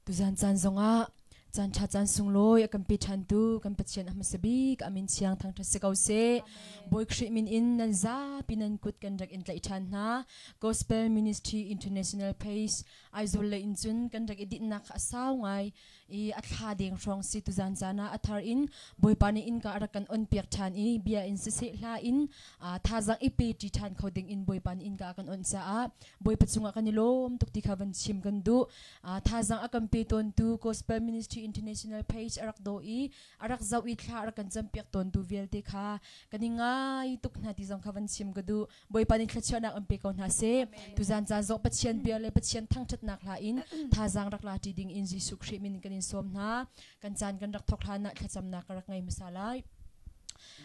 Tuzan caan zongah caan ṭha caan sunglawi a kan pe ṭhantu kan Pathian a hmasa bik a min thiang thangṭhat si ko seh. Bawi Khrih min in nan zapi nan kut kan rak in tlaih ṭhan hna. Gospel Ministry International Page Aizawl lei in cun kan rak i dinhnak kha a sau ngai i a thla deng hrawng si tuzan caan ah a thar in Bawipa nih innka a rak kan on piak ṭhan i bia in siseh hla in thazaang i pe ṭi ṭhan kho ding in Bawipa nih innka a kan onh caah Bawipa cungah kan i lawm tuk ti kha van chim kan duh. Thazaang a kan pe tawntu Gospel Ministry International page a rak daw i a rak zoh i thla a rak kan campiak tawntu vialte kha kan i ngai tuk hna ti zong kha van chim ka duh. Bawipa nih thluachuahnak an pe ko hna seh. Tuzan caan zong Pathian bia le Pathian thangṭhatnak hla in thazaang rak la ṭi ding in Jesuh Khrih min kan in sawm hna. Kan caan kan rak thawk hlan ah thlacamnak ka rak ngei hmasa lai.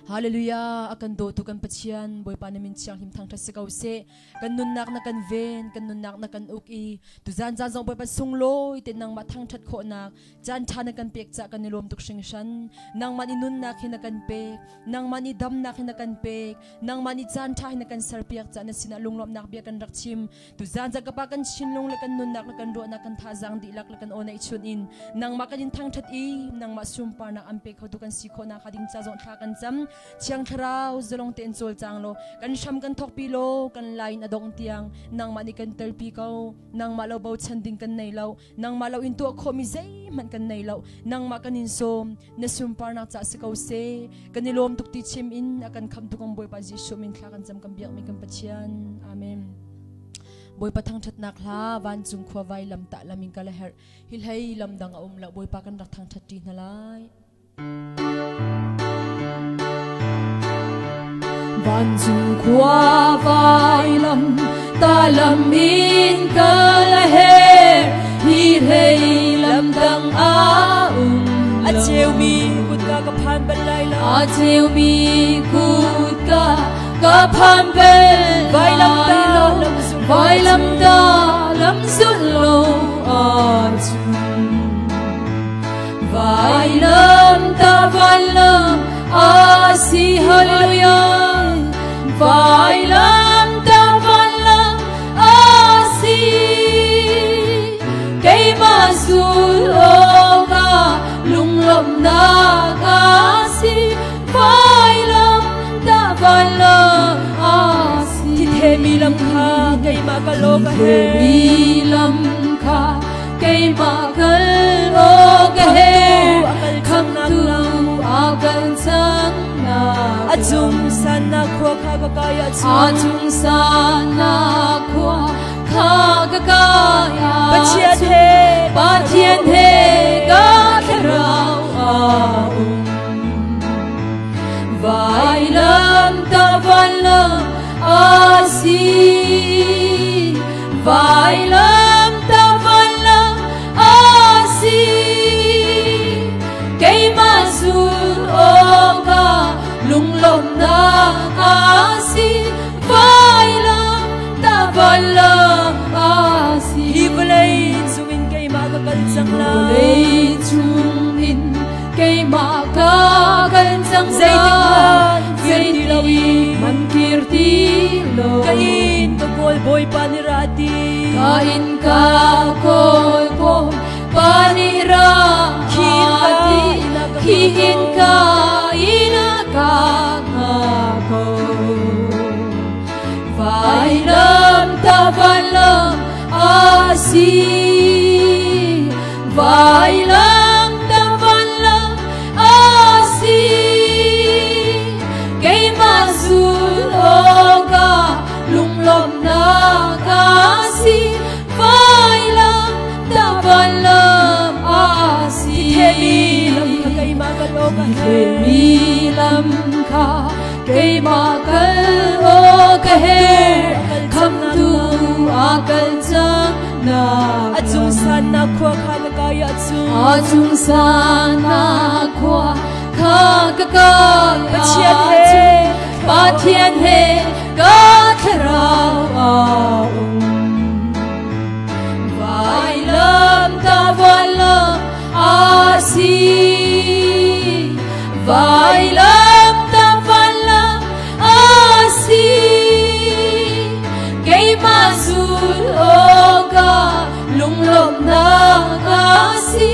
Hallelujah! A kan dawtu kan Pathian, Bawipa na min thianghlim thangṭhat si ko seh. Kan nunnak na kan ven, kan nunnak na kan uk i tuzan caan zong Bawipa sunglawi te nangmah thangṭhat khawhnak caan ṭha na kan pek cah kan i lawm tuk hringhran. Nangmah nih nunnak hi na kan pek, nangmah nih damnak hi na kan pek, nangmah nih caan ṭha hi na kan serpiak cah na sinah lunglawmhnak bia kan rak chim. Tuzan caan ka pa kan thinlung le kan nunnak le kan ruahnak kan thazaang dihlak le kan aw neih chun in nangmah kan in thangṭhat i nangmah sunparnak an pe khotu kan si khawhnak hnga ding ca zong thla kan cam. Thiang Thlarau zalong tein cawlcang law kan hram kan thawkpi law kan lai in a dongh tiang nangmah nih kan telpi ko. Nangmah lo bochan ding kan nei lo. Nangmah lo in tuah khawhmi zeihmanh kan nei lo. Nangmah kan in sawm. Na sunparnak ca si ko seh. Kan i lawm tuk ti chim in a kan khamtu kan Bawipa Jesuh min thla kan cam kan biakmi kan Pathian. Amen. Bawipa thangṭhatnak hla vancung khua vai lam tah lam in kal a herh. Hi hlei lam dang a um lo. Bawipa kan rak thangṭhat ṭi hna lai. Vancung khua vai lam ta lam in kal a herh. Hi hlei lam dang a um A cheumi kutka ka phan bal lai lo. A cheumi kutka ka phan bal Vailam ta lai lo. lam zul lo Vailam ta lam zul lo ahcun Vailam ta vailam a si hallelujah Vailam ta vailam a si Keimah sul awkah lunglawmhnak a si Vailam ta vailam a si Thithemi lam kha keimah ka lo ka he. Mi lam kha keimah kal awk a herh khamtu a kal cang A cung sannak khua kha ka kai ahcun A cung sannak khua kha ka kai Pathian he Pathian he ka thlarau a um Vailam ta vailam a si Vailam ta vailam a si Keimah zul awkah lunglawmhnak a si Vailam ta vailam a si Hi vawlei cungin keimah ka kal cang lai. Vawlei cungin keimah ka kal cang Zeitik hmanh kir ti lo i man kir ti lo Ka inn ka kawl Bawipa nih ra ti. Ka inn ka kawl Bawipa nih ra Khi ka ti inn ah ka Khi hngah ko. inn ka inn ah ka hngah ko Vailam ta vailam a si Vailam ta vailam a si Keimah zul awkah lunglawmhnak a si Vailam ta vailam a si Thithemi lam kha keimah kal awk a herh. Mi lam kha keimah kal awk a herh khamtu a kal cang nak A cung sannak khua kha ka kai ahcun A cung sannak khua kha ka kai Pathian he Pathian he ka thlarau a um Vailam ta vailam a si Vailam ta vailam a si Keimah zul awkah lunglawmhnak nak a si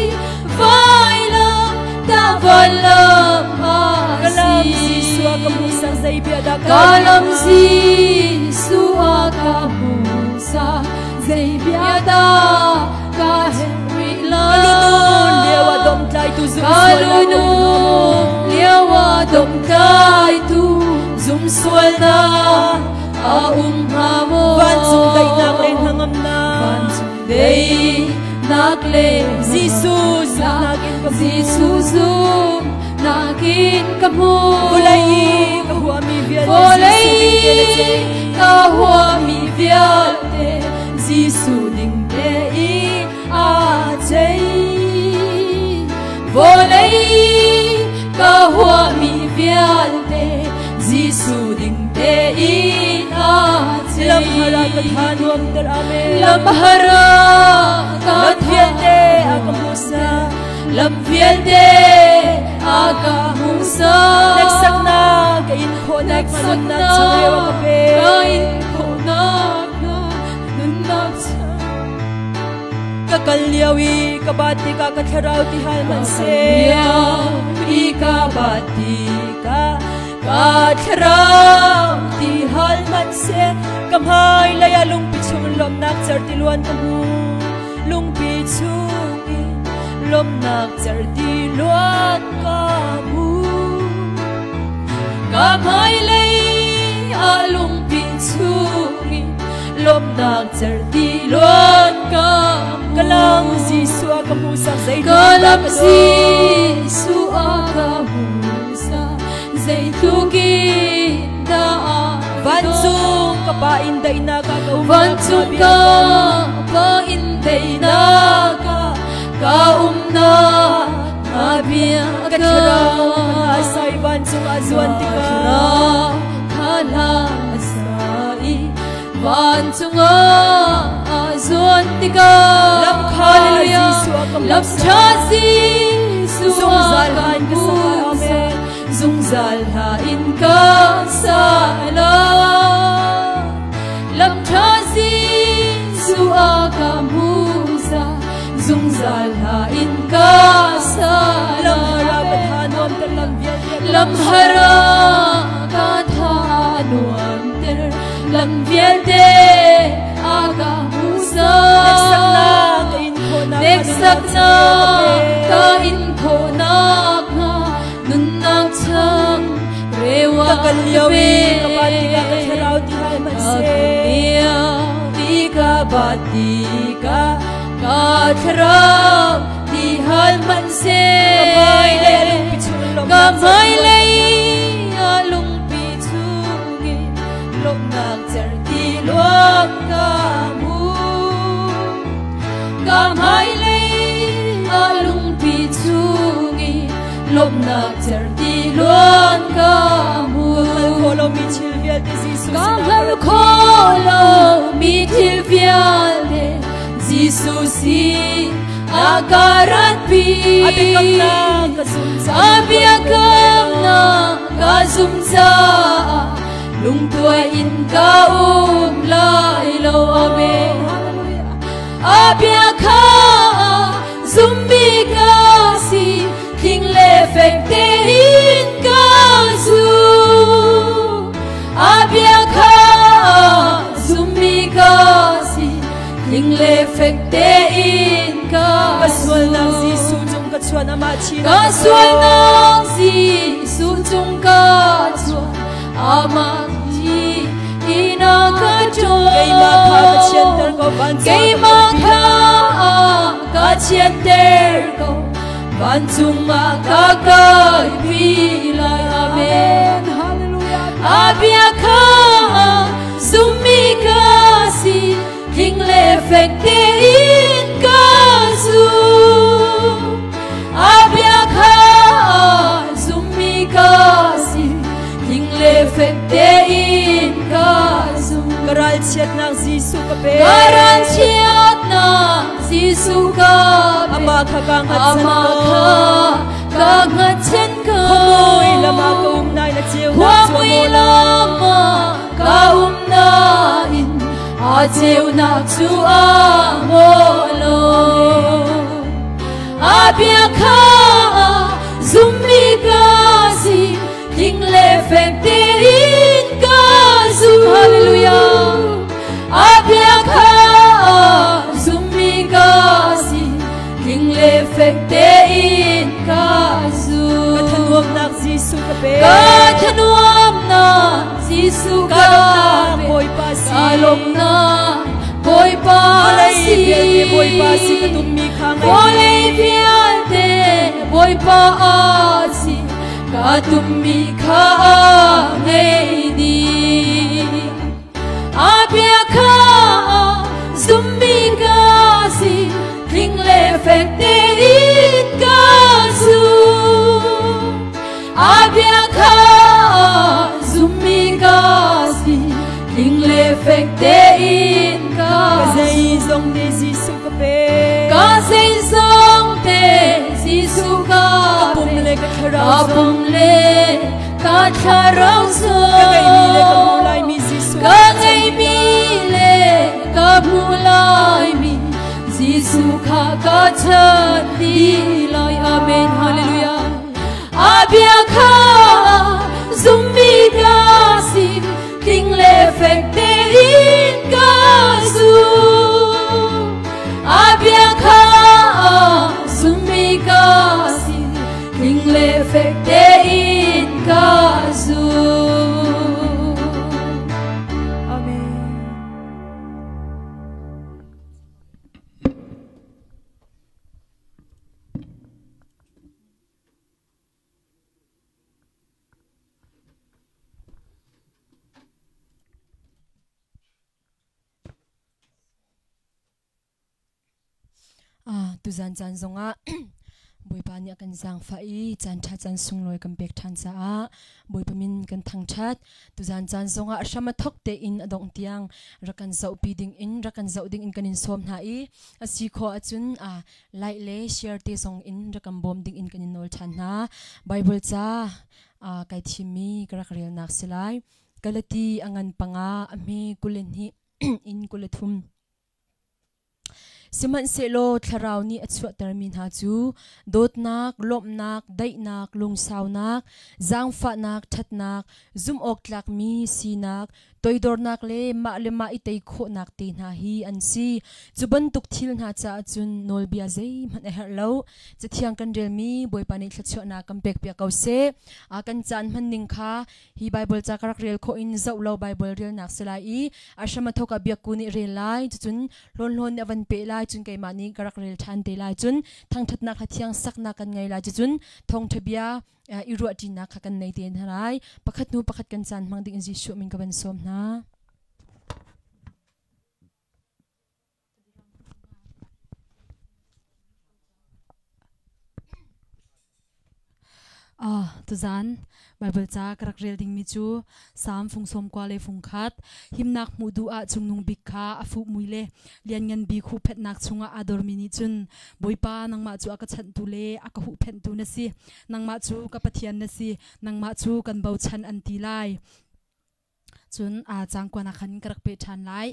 Vailam ta valam a Ka lam si Jesuh a ka hmuhsak zei bia dah ka Ka lam Jesuh a ka hmuhsak zei bia dah ka herh rih Ka lunun lio ah lai domtlaitu zum Ka sual nak um lunun lio ah domtlaitu zum sualnak a um hnga maw Vancung daihnak le hnangamnak Vancung daihnak le Jesuh zumhnak in ka hmu Jesuh zumhnak in ka hmu Vawlei i ka huahmi vialte Vawlei Jesuh ding tein a chim ka huahmi vialte Jesuh ding tein a chei Vawlei ka huahmi vialte Jesuh ding tein a chei Lam har ah ka tha nuamter amen Lam har ah ka Lam tha vialte a ka hmuhsak Lam vialte a ka hmuhsak Hneksaknak ka in khawhnak hnga nunnak changreu a ka pek Ka in khawhnak hnga nunnak Ka kal lio i ka bat tikah ka thlarau ti hal hmanhseh i ka bat tikah ka thlarau ti hal hmanhseh ka hmailei ah lungpi chung lawmhnak cerhti luan ka hmu lungpi chung in lawmhnak cerhti luan ka hmu Ka hmailei ah lungpi chungin lawmhnak cerhti luan ka hmu Ka lam Jesuh a ka hmuhsak zeitluk Ka in dah lam ka dawt Jesuh a ka hmuhsak zeitluk in dah a Vancung ka pa in daihnak ah ka um Vancung ka pa in daihnak ah ka umnak hnga bia Ka thlarau ka hla a sa i vancung ah zuan tikah thlarau ka hla a sa i vancung ah zuan tikah Lam kha Hallelujah. Jesuh a ka Lam hmuhsak. ṭha Jesuh a Zungzal ka hla in ka sak lai. hmuhsak. Amen. Zungzal hla in ka sa lai. Lam ṭha Jesuh a ka hmuhsak. Zungzal hla in ka sa Lam har ah ka lai. tha nuamter lam vialte ka Lam hmuhsak. har ah ka tha nuamter lam vialte a ka hmuhsak. Hneksaknak ka in khawhnak hnga nunnak changreu a ka Hneksaknak ka pek. in khawhnak hnga nunnak changreu a Ka kal ka lio i ka bat tikah ka pek. thlarau ti hal Ka hmanhseh kal lio i ka bat tikah ka thlarau ti hal Ka hmailei ah hmanhseh. lungpi chungin Ka lawmhnak cerhti luan hmailei ah lungpi chungin lawmhnak cerhti luan ka hmu. Ka hmailei ah lungpi chungin lawmhnak cerhti luan ka hmu. Ka hngal khawh lomi thil vialte Jesuh Ka sinah ka hngal ratpi. khawh lomi thil vialte Jesuh sin ah ka ratpi. A biakamnak ka zumh caah A biakamnak ka zumh caah lungtuai in ka um lai lo. Amen. A bia kha zummi ka si tling le fek tein ka zum. A bia kha zummi ka si tling le fek tein ka Ka sualnak zum. Jesuh cung ka chuan amah chin Ka sualnak Jesuh cung ka chuan amah thi ina ka Keimah kha ka chianter ko vancung ah ka Keimah kalpi kha ka chianter ko vancung ah ka kalpi lai. Amen. Hallelujah. A bia kha zummi ka si tling le fek tein ka zum. A bia kha zummi ka si tling le fek tein ka zum. Ka ralchiatnak Jesuh ka pek. Ka ralchiatnak Jesuh ka pek. Amah kha kaa hngatchan Amah ko. kha kaa hngatchan ko. Khuamui lam ah ka um nain a ceunak cu a Khuamui maw lam ah ka um nain a A ceunak cu a maw lo. A bia kha zummi ka si, tling le fek tein ka zum. Hallelujah. A bia kha zummi ka si, tling le fek tein ka zum. Ka thanuamnak Jesuh ka pe. Ka thanuamnak Jesuh Ka ka lawmnak pe. Bawipa si. Ka lawmnak Bawipa Vawlei si. vialte Bawipa si ka tummi kha ngei. Vawlei vialte Bawipa a si. Ka tummi kha ngei dih. A bia kha zummi ka si. Tling le fek tein ka zum. A bia kha zummi ka si. Tling le fek tein ka Ka zum. zeizong te Jesuh ka pe. Ka zeizong te Jesuh ka Ka pum pe. le ka thlarau Ka zong. pum le ka thlarau zong. Ka ngeihmi le ka hmuh laimi Jesuh Ka ngeihmi le ka hmuh laimi Jesuh kha ka chan dih lai. Amen. Hallelujah. A bia kha zummi ka si, tling le fek tein ka zum. A bia kha zummi ka si, tling le fek tein ka zum. Amen. Ah, tuzan caan zongah Bawipa nih a kan zaangfah i caan ṭha caan sunglawi kan pek ṭhan caah Bawipa min kan thangṭhat. Tuzan caan zongah hram a thok tein a dongh tiang rak kan zohpi ding in rak kan zoh ding in kan in sawm hna i a si khawh ahcun ah like le share te zong in rak kan bawm ding in kan in nawl ṭhan hna. Bible ca ah kai thimmi ka rak relnak si lai. Galati a ngan panga a hme 22 in 23. Sihmanhsehlaw Thlarau nih a chuahtermi hna cu dawtnak, lawmhnak, daihnak, lungsaunak, zaangfahnak, ṭhatnak, zumhawktlakmi sinak, toidornak le mah le mah i tei khawhnak te hna hi an si. Cu bantuk thil hna caah cun nawlbia zeihmanh a herh lo. Cathiang kan relmi Bawipa nih thluachuahnak kan pekpiak ko seh. A kan caan hmanning kha Hi Bible ca ka rak rel khawh in zoh lo Bible relnak si lai i a hram a thawk ah biakku nih rel lai cucun hlawnhlawn nih a van peh lai cun keimah nih ka rak rel ṭhan te lai cun thangṭhatnak hla thiang saknak kan ngei lai cucun thawngṭha bia i ruahṭinak kha kan nei te hna lai pakhat hnu pakhat kan caan hmang ding in Jesuh min ka van sawm hna. Ah, tuzan Bible ca ka rak rel dingmi cu Salm fung sawm kua le fung khat himnak hmuh duh ah cungnung bik kha a fuh mui le lianngan bik huhphenhnak chungah aa dormi nih cun Bawipa nangmah cu a ka chanhtu le a ka huhphenhtu na si nangmah cu ka Pathian na si nangmah cu kan bochan an ti lai. Cun aa cangkuan ah khan ka rak peh ṭhan lai.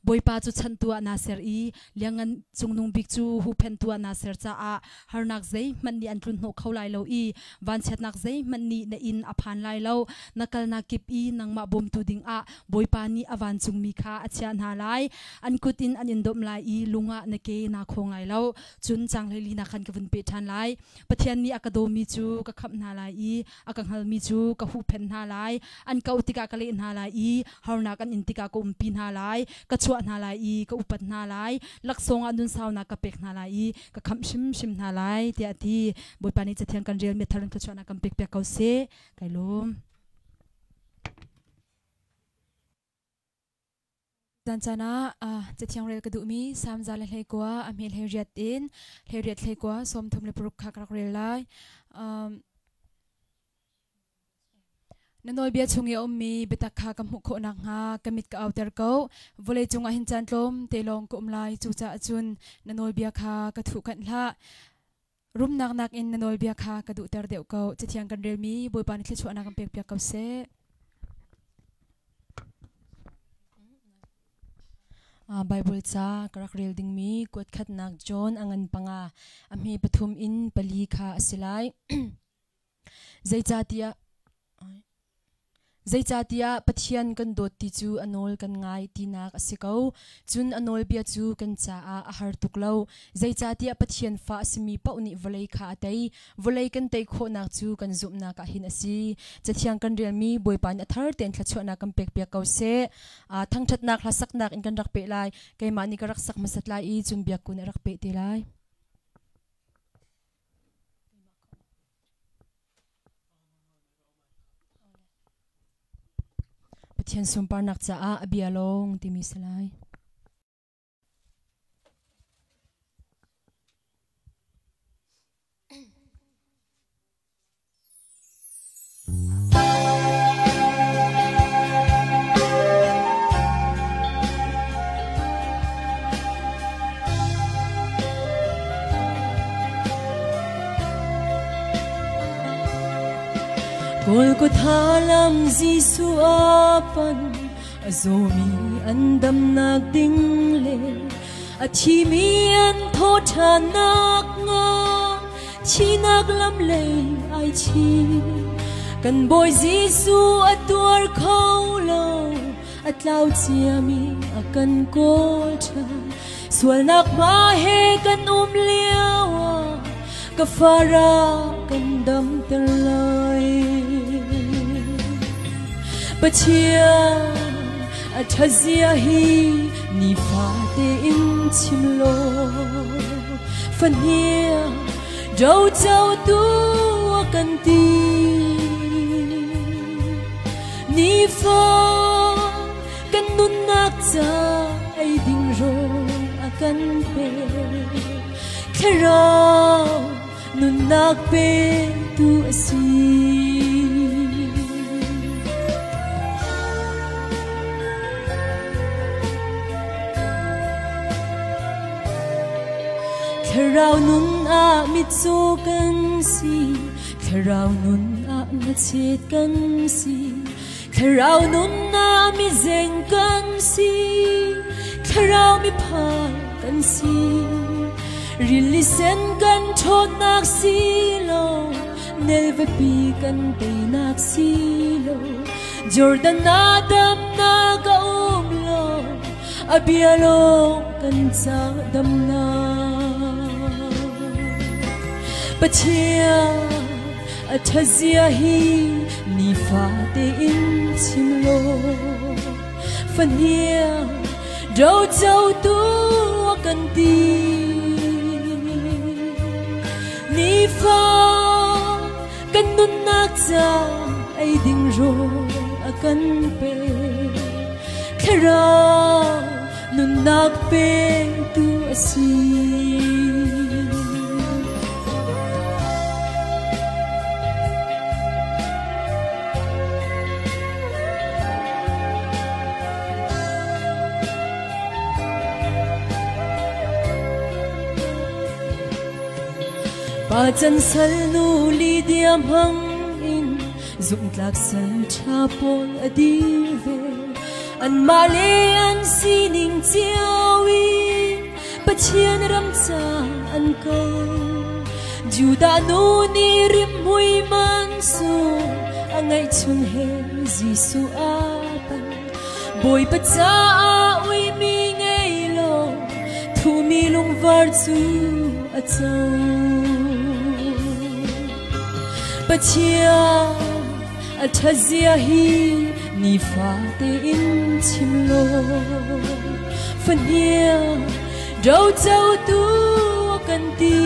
Bawipa cu chanhtu ah naa ser i liangngan cungnung bik cu huhphenhtu ah naa ser caah harnak zeihmanh nih an tlunhnawh kho lai lo i vanchiatnak zeihmanh nih na inn a phan lai lo. Na kalnak kip i nangmah bawmtu dingah Bawipa nih a vancungmi kha a chiah hna lai. An kut in an in domh lai i lung ah na ke naa khawng lai lo. Cun caang hleili nak khan ka vun peh ṭhan lai. Pathian nih a ka dawmi cu ka khamh hna lai i a ka hngalmi cu ka huhphenh hna lai an ka uh tikah ka leh hna lai i harnak an in tikah ka umpi hna lai ka chuah hna lai i ka upat hna lai laksawng ah nunsaunak ka pek hna lai i ka khamh hrimhrim hna lai tiah a ti bawipa nih cathiang kan rel mi thar in thluachuahnak kan pek piak ko seh kai lawm Caan caan ah cathiang rel ka duhmi Salm 121 a hme 18 in 18 21 36 kha ka rak rel lai. Na nawlbia chung i a ummi biatak kha ka hmuh khawh nakhnga ka mit ka auter ko. Vawlei cungah hin caan tlawm te lawng ka um lai. Cucaah cun na nawlbia kha ka thuhkanh hlah. Rumnak nakin na nawlbia kha ka duhter deuh ko. Cathiang kan relmi Bawipa nih thluachuahnak kan pekpiak ko seh. Bible ca ka rak rel dingmi kuat khatnak John a ngan panga a hme pathum in pali kha a si lai. Zeicahtiah Zeicahtiah Pathian kan dawt ti cu a nawl kan ngai tinak a si ko. Cun a nawlbia cu kan caah a har tuk lo. Zeicahtiah Pathian fa a simi paoh nih vawlei kha a tei. Vawlei kan tei khawhnak cu kan zumhnak ah hin a si. Cathiang kan relmi Bawipa nih a thar tein thluachuahnak kan pekpiak ko seh. Thangṭhatnak hla saknak in kan rak peh lai. Keimah nih ka rak sak hmasat lai i cun biakku nih a rak peh te lai. Pathian sunparnak caah a bia lawng timi si lai. Golgotha lam Jesuh a pan a zawmi an damnak ding le a thimi an thawṭhannak hnga Thihnak lam lei ai chi kan Bawi Jesuh a tuar kho lo a tlau ciami a kan kawl ṭhan sualnak hma he kan um lio ah ka fara kan damter lai Pathian a ṭhatzia hi nifate in chim law fahniang roco tu a kan ti nifa kan nunnak ca ei ding rawl a kan pe thlarau nunnak pe tu a si Thlarau nun ah mitcaw kan si Thlarau nun ah hnachet kan si Thlarau nun ah mizeng kan si Thlarau miphar kan si Rili sen kan ṭhawnnak si lo Nelvapi kan teinak si lo Jordan ah damnak a um lo A bia lawng kan ca damnak Pathian a ṭhatzia hi nifate in chim law fahniang rocotu a kan ti nifa kan nunnak ca ei ding rawl a kan pe thlarau nunnak pektu a si. Pa can sal nu Lydia hmang in zumhtlak sal ṭha pawl a dir ve. Anmah le an sining cio in Pathian ram ca an ko. Judah nu nih rimhmui man sung a ngeihchun he Jesuh aa pan. Bawipa caah uimi ngei lo thumi lungvar cu a co. Pathian a ṭhatzia hi nifate in chim law fahniang rocotu a kan ti.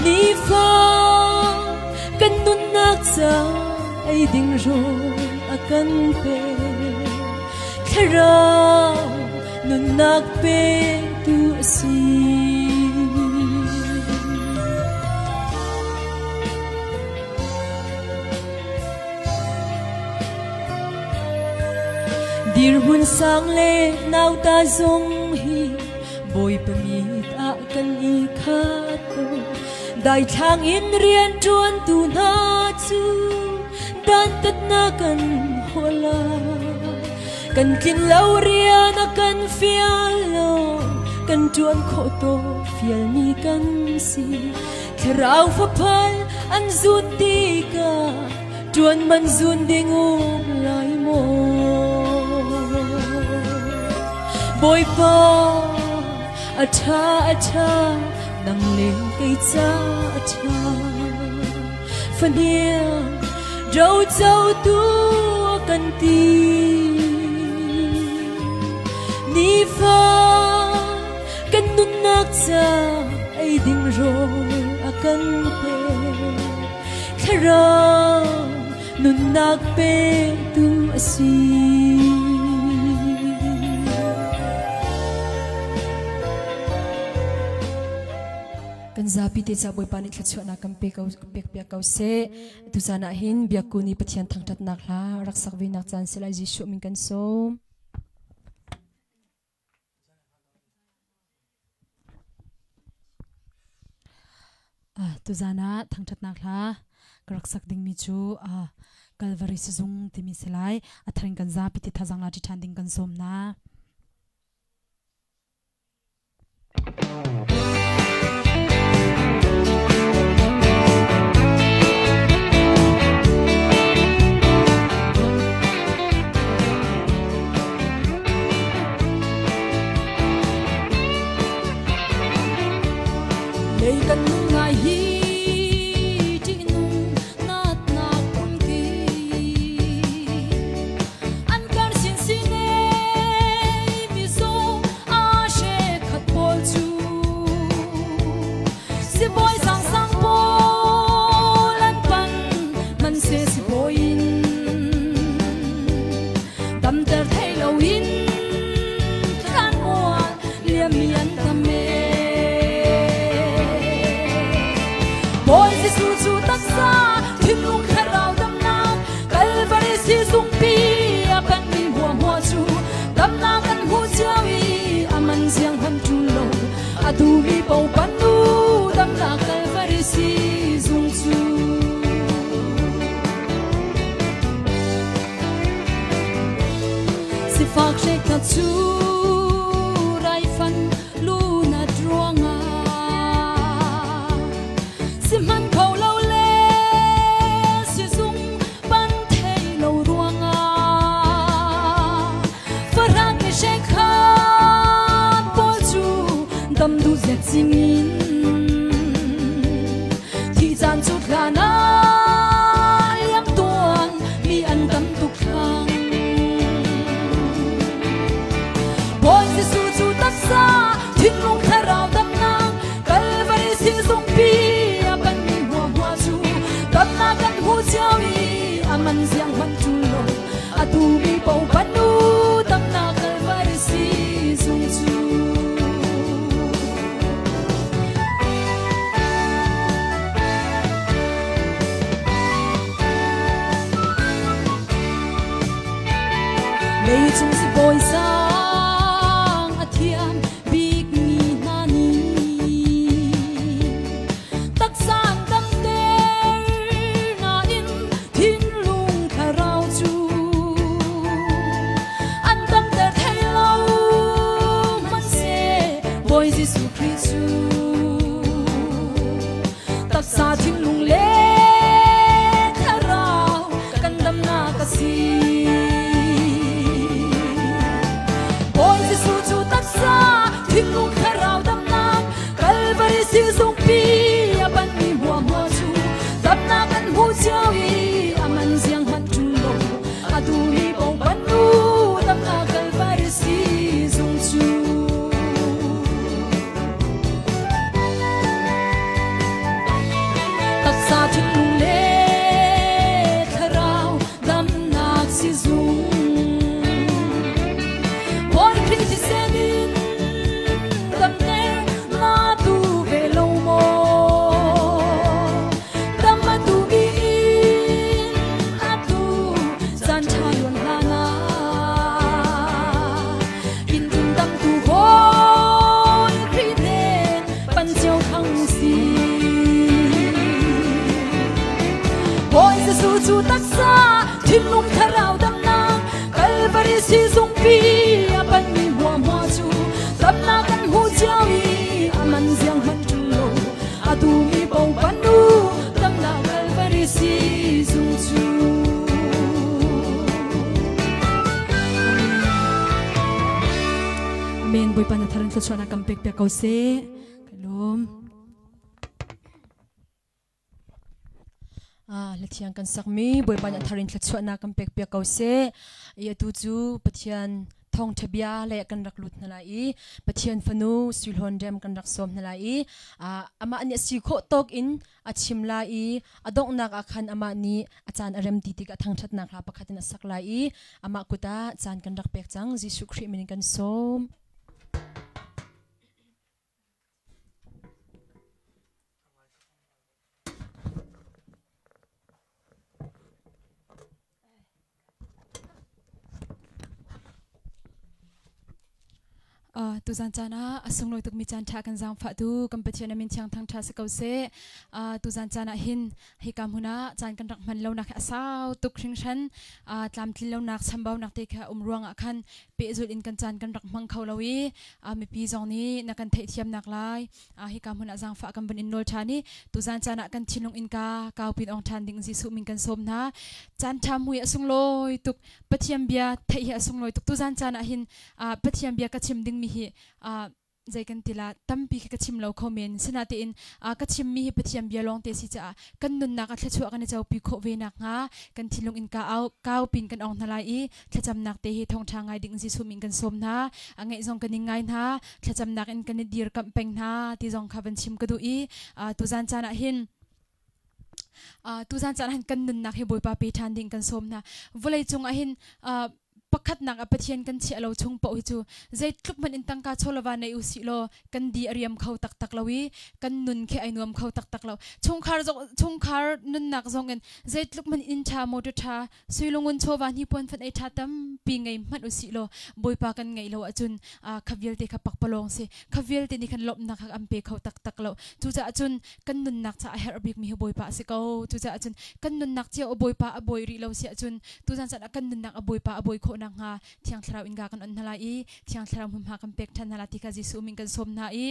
Nifa kan nunnak ca ei ding rawl a kan pe thlarau nunnak petu a si. Dirhmun sang le nauta zong hi Bawipa mit ah kan i khat ko. Daithlang in rian ṭuantu hna cu dantatnak kan hawl lai. Kan tlin lo rian a kan fial lo, kan ṭuan khawh tawk fialmi kan si. Thlarau faphal an zun tikah ṭuan man zun ding um lai maw? Bawipa a ṭha a ṭha, nang le kei ca a ṭha. Fahniang roco tu a kan ti. Nifa kan nunnak ca ei ding rawl a kan pek. Thlarau nunnak petu a si. Kan zapi te ca Bawipa nih thluachuahnak kan pe ko pek piak ko seh. Tu caan ah hin biakku nih Pathian thangṭhatnak hla rak sak ve nak caan si lai. Jesuh min kan sawm. Tuzan ah thangṭhatnak hla ka rak sak dingmi cu Calvary sizung timi si lai. A thar in kan zapi ti thazang la ṭi ṭhan ding kan sawm hna. Lei kan nung ngai hi ṭihnung natnak phunki an kar sinsin ei mizaw aa she khat pawl cu sibawi sangsang pawl an pan hmanhseh sibawi in damter thei loin thlan mual liammi an tam e. Bawi Jesuh cu taksa thinlung thlarau damnak Kalvari sizungpi a panmi huahhua cu damnak kan hmuh cio i a man ziang hmanh ṭul lo a duhmi paoh pan u damnak Kalvari sizung cu. Sifak hrekhat cu raifan lunat ruangah sihmanh kho lo le sizung pan thei lo ruangah fahrah mi hrekhat pawl cu dam duh zet zingin thi caan cu hlan ah liam tuan mi an tam tuk thlang. Bawi Jesuh cu taksa thinlung thlarau damnak Kalvari sizungpi a panmi huahhua cu damnak kan hmu cio i a man ziang hmanh ṭul lo a duhmi paoh pan u damnak Kalvari sizung cu. Leicung sibawi sang a thiam bikmi hna nih taksa an damter nain thinlung thlarau cu an damter thai lo. Hmanhseh Bawi Jesuh Khrih cu taksa thinlung le thlarau kan damnak a si. Bawi Jesuh cu taksa thinlung thlarau damnak Kalvari sizungpi a panmi huahhua cu damnak kan hmuh cio i a man ziang hmanh ṭul lo a duhmi paoh pan u damnak Kalvari sizung cu. Taksa thinlung le thlarau damnak sizung Bawi Khrih thisen in damter na duh ve lo maw? Dam a duhmi nih lampi a panmi huahma cu damnak kan hmuh cio i a man ziang hmanh ṭung lo a duhmi paoh pan u damnak Kalvari siizung cu. Amen. Bawipa na thar in thluachuahnak kan pek piak ko seh. Ka lawm. Ah, hlathiang kan sakmi Bawipa nih a thar in thluachuahnak kan pek piak ko seh. I atu cu Pathian thawngṭha bia le kan rak lut hna lai i Pathian fanu Suihlawn Rem kan rak sawm hna lai i ah, amah nih a si khawh tawk in a chim lai i a donghnak ah khan amah nih a caan a rem ti tikah thangṭhatnak hla pakhat in a sak lai i amah kut ah caan kan rak pek cang. Jesuh Khrih min in kan sawm. Tuzan caan ah a sunglawi tukmi caan ṭha kan zaangfahtu kan Pathian a min thiang thangṭha si ko seh. Tuzan caan ah hin hika hmun ah caan kan rak hman lonak hi a sau tuk hringhran. Tlamtlin lonak chambaunak te kha um ruangah khan pehzulh in kan caan kan rak hmang kho lo i mipi zong nih na kan theihthiamnak lai hika hmun ah zaangfah kan vun in nawl ṭhan i tuzan caan ah kan thinlung innka kaupin ong ṭhan ding Jesuh min kan sawm hna. Caan ṭha mui a sunglawi tuk Pathian bia theih hi a sunglawi tuk. Tuzan caan ah hin Pathian bia ka chim dingmi hi zei kan ti la tampi khi ka chim lo kho men sinatein ka chimmi hi Pathian bia lawng te si caah kan nunnak a thluachuah kan i copi khawh ve nak hnga kan thinlung in ka au kau pin kan ong hna lai i thlacamnak te hi thawngṭha ngai ding Jesuh min kan sawm hna a ngeih zong kan in ngai hna thlacamnak in kan i dirkamh peng hna ti zong kha van chim ka duh i tuzan caan ah hin tuzan caan ah hin kan nunnak hi Bawipa pe ṭhan ding kan sawm hna vawlei cung ah hin pakhatnak ah Pathian kan chiah lo chung paoh hi cu zeitluk hmanh in tangka chawlava nei u sih law kan di a riam kho taktak lo i kan nun khi ai nuam kho taktak lo chungkhar zong chungkhar nunnak zong in zeitluk hmanh inn ṭha motor ṭha suilungun chawva hnipuan fan ei ṭha tampi ngei hmanh u sih law Bawipa kan ngeih lo ahcun kha vialte kha pakpalawng si kha vialte nih khan lawmhnak kha an pe kho taktak lo cucaah cun kan nunnak ca a herh bikmi hi Bawipa a si ko cucaah cun kan nunnak cio Bawipa a bawi rih lo si ahcun tuzan caan ah kan nunnak a Bawipa a bawi khawh nakhnga Thiang Thlarau in ga kan on hna lai i Thiang Thlarau hmunhma kan pek ṭhan hna lai ti kha Jesuh min kan sawm hna i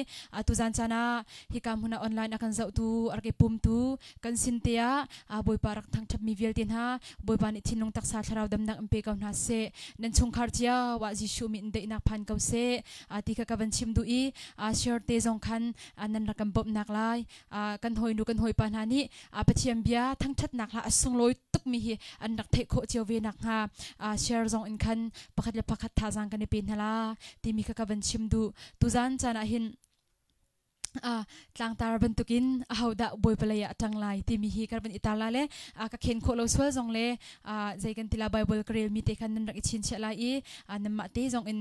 tuzan caan ah hika hmun ah online a kan zohtu a rak i pumtu kan sin te ah Bawipa rak thangṭhatmi vialte hna Bawipa nih thinlung taksa thlarau damnak in pe ko hna seh nan chungkhar cio ah Jesuh min in daihnak phan ko seh ti kha ka van chim duh i share te zong khan nan rak kan bawmhnak lai kan hawinu kan hawipa hna nih Pathian bia thangṭhatnak hla a sunglawi tukmi hi an rak theih khawh cio ve nakhnga share zong in khan pakhat le pakhat thazaang kan i pe hna la timi kha ka van chim duh tuzan caan ah hin tlangtar bantukin ahodah bawipa lei ah a ṭang lai timi hi ka van i tar la le ka khen khawh lo sual zong le zei kan ti la Bible ka relmi te khan nan rak i chinchiah lai i nanmah te zong in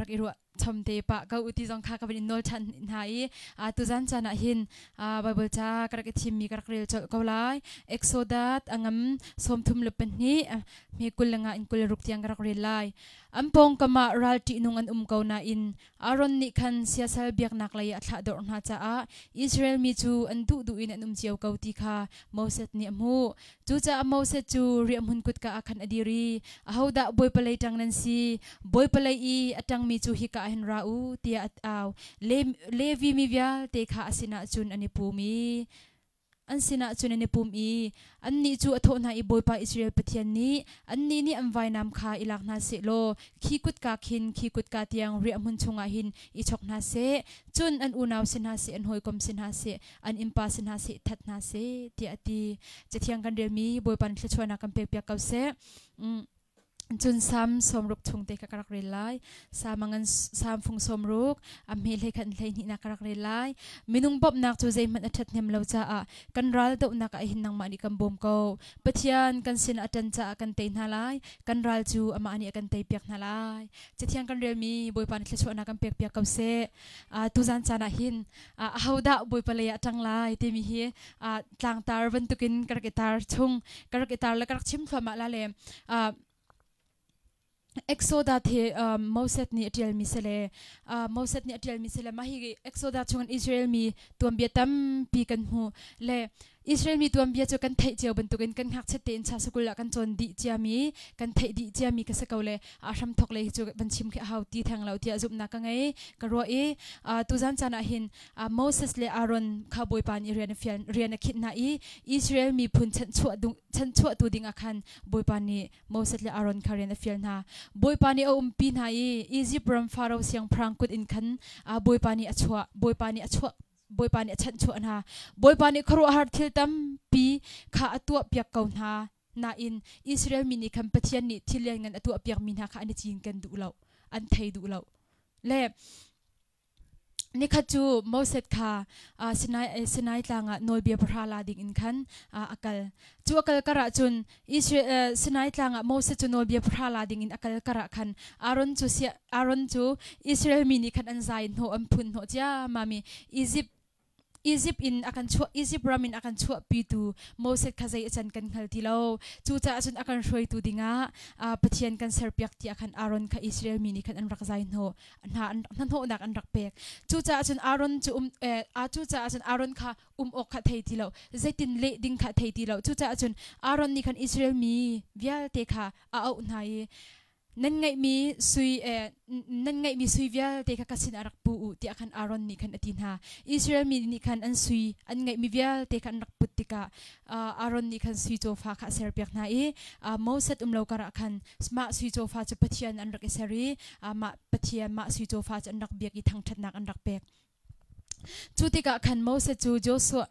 rak i ruah chom te pah ko u ti zong kha ka van in nawl ṭhan hna i tuzan caan ah hin Bible ca ka rak i thimmi ka rak rel colh ko lai Exodus a ngam 32 hme 20 nga in 26 tiang ka rak rel lai an pawngkam ah ral ṭihnung an um ko nain Aaron nih khan siasal biaknak lei a thlahdorh hna caah Israel mi cu an duhduh in an um cio ko ti kha Moses nih a hmuh. Cucaah Moses cu riahhmun kutka ah khan a dir i, Ahodah Bawipa lei ṭang nan si? Bawipa lei i a ṭangmi cu hika ah hin ra u, tiah a au. Levi mi vialte kha a sinah cun an i pum i an sinah cun an i pum i annih cu a thawh hna i Bawipa Israel Pathian nih annih nih an vainam kha i lak hna seh law khi kutka khin khi kutka tiang riahhmun chungah hin i chok hna seh cun an unau si hna seh an hawikom si hna seh an innpa si hna seh that hna seh tiah a ti cathiang kan relmi Bawipa nih thluachuahnak kan pekpiak ko seh Cun Salm 60 chung te kha ka rak rel lai. Salm ngan Salm fung 60 a hme hlei khat hlei hnihnak ka rak rel lai. Minung bawmhnak cu zeihmanh a ṭhathnem lo caah kan ral dohnak ah hin nangmah nih kan bawm ko. Pathian kan sin a ṭan caah kan tei hna lai. Kan ral cu amah nih a kan teipiak hna lai. Cathiang kan relmi Bawipa nih thluachuahnak kan pekpiak ko seh. Tuzan caan ah hin ahodah Bawipa lei ah ṭang lai timi hi tlangtar bantukin ka rak i tar chung ka rak i tar le ka rak chim thluahmah la le Exodus hi Moses nih a ṭialmi si le Moses nih a ṭialmi si le mah hi Exodus chungin Israel mi tuanbia tampi kan hmu le. Israel mi tuanbia cu kan theih cio bantukin kan ngakchiat tein cha sukul ah kan cawn dih ciami, kan theih dih ciami ka si ko le a hramthok lei hi cu van chim khi a hau ti theng lo tiah zumhnak ka ngei ka ruah i tuzan caan ah hin Moses le Aaron kha Bawipa nih rian a fial rian a khinh hna i Israel miphun chanchuah chanchuahtu ding ah khan Bawipa nih Moses le Aaron kha rian a fial hna. Bawipa nih a umpi hna i Izipt ram Faro siangpahrang kut in khan Bawipa nih a chuah Bawipa nih a chuah Bawipa nih a chanhchuah hna. Bawipa nih khuaruahhar thil tampi kha a tuahpiak ko hna nain Israel mi nih khan Pathian nih thil lianngan a tuahpiakmi hna kha an i cinken duh lo, an thei duh lo. Le nikhat cu Moses kha Sinai, Sinai tlang ah nawlbia pahra la ding in khan a kal. Cu a kal kar ah cun Israel, Sinai tlang ah Moses cu nawlbia pahra la ding in a kal kar ah khan Aaron cu Aaron cu Israel mi nih khan an zai hnawh an phun hnawh ciammam i Izipt Izipt in a kan chuah Izipt ram in a kan chuahpitu Moses kha zei a can kan hngal ti lo. Cucaah cun a kan hruaitu dingah Pathian kan serpiak tiah khan Aaron kha Israel mi nih khan an rak zai hnawh hna hnahnawhnak an rak pek. Cucaah cun Aaron cu um cucaah cun Aaron kha um awk kha thei ti lo zeitin leh ding kha thei ti lo. Cucaah cun Aaron nih khan Israel mi vialte kha a auh hna i nan ngeihmi sui nan ngeihmi sui vialte kha ka sinah rak pu u tiah khan Aaron nih khan a ti hna. Israel mi nih khan an sui an ngeihmi vialte kha an rak put tikah Aaron nih khan sui cawfa kha a serpiak hna i Moses um lo karah khan mah sui cawfa cu Pathian an rak i ser i mah Pathian mah sui cawfa cu an rak biak i thangṭhatnak an rak pek. Cu tikah khan Moses cu Joshua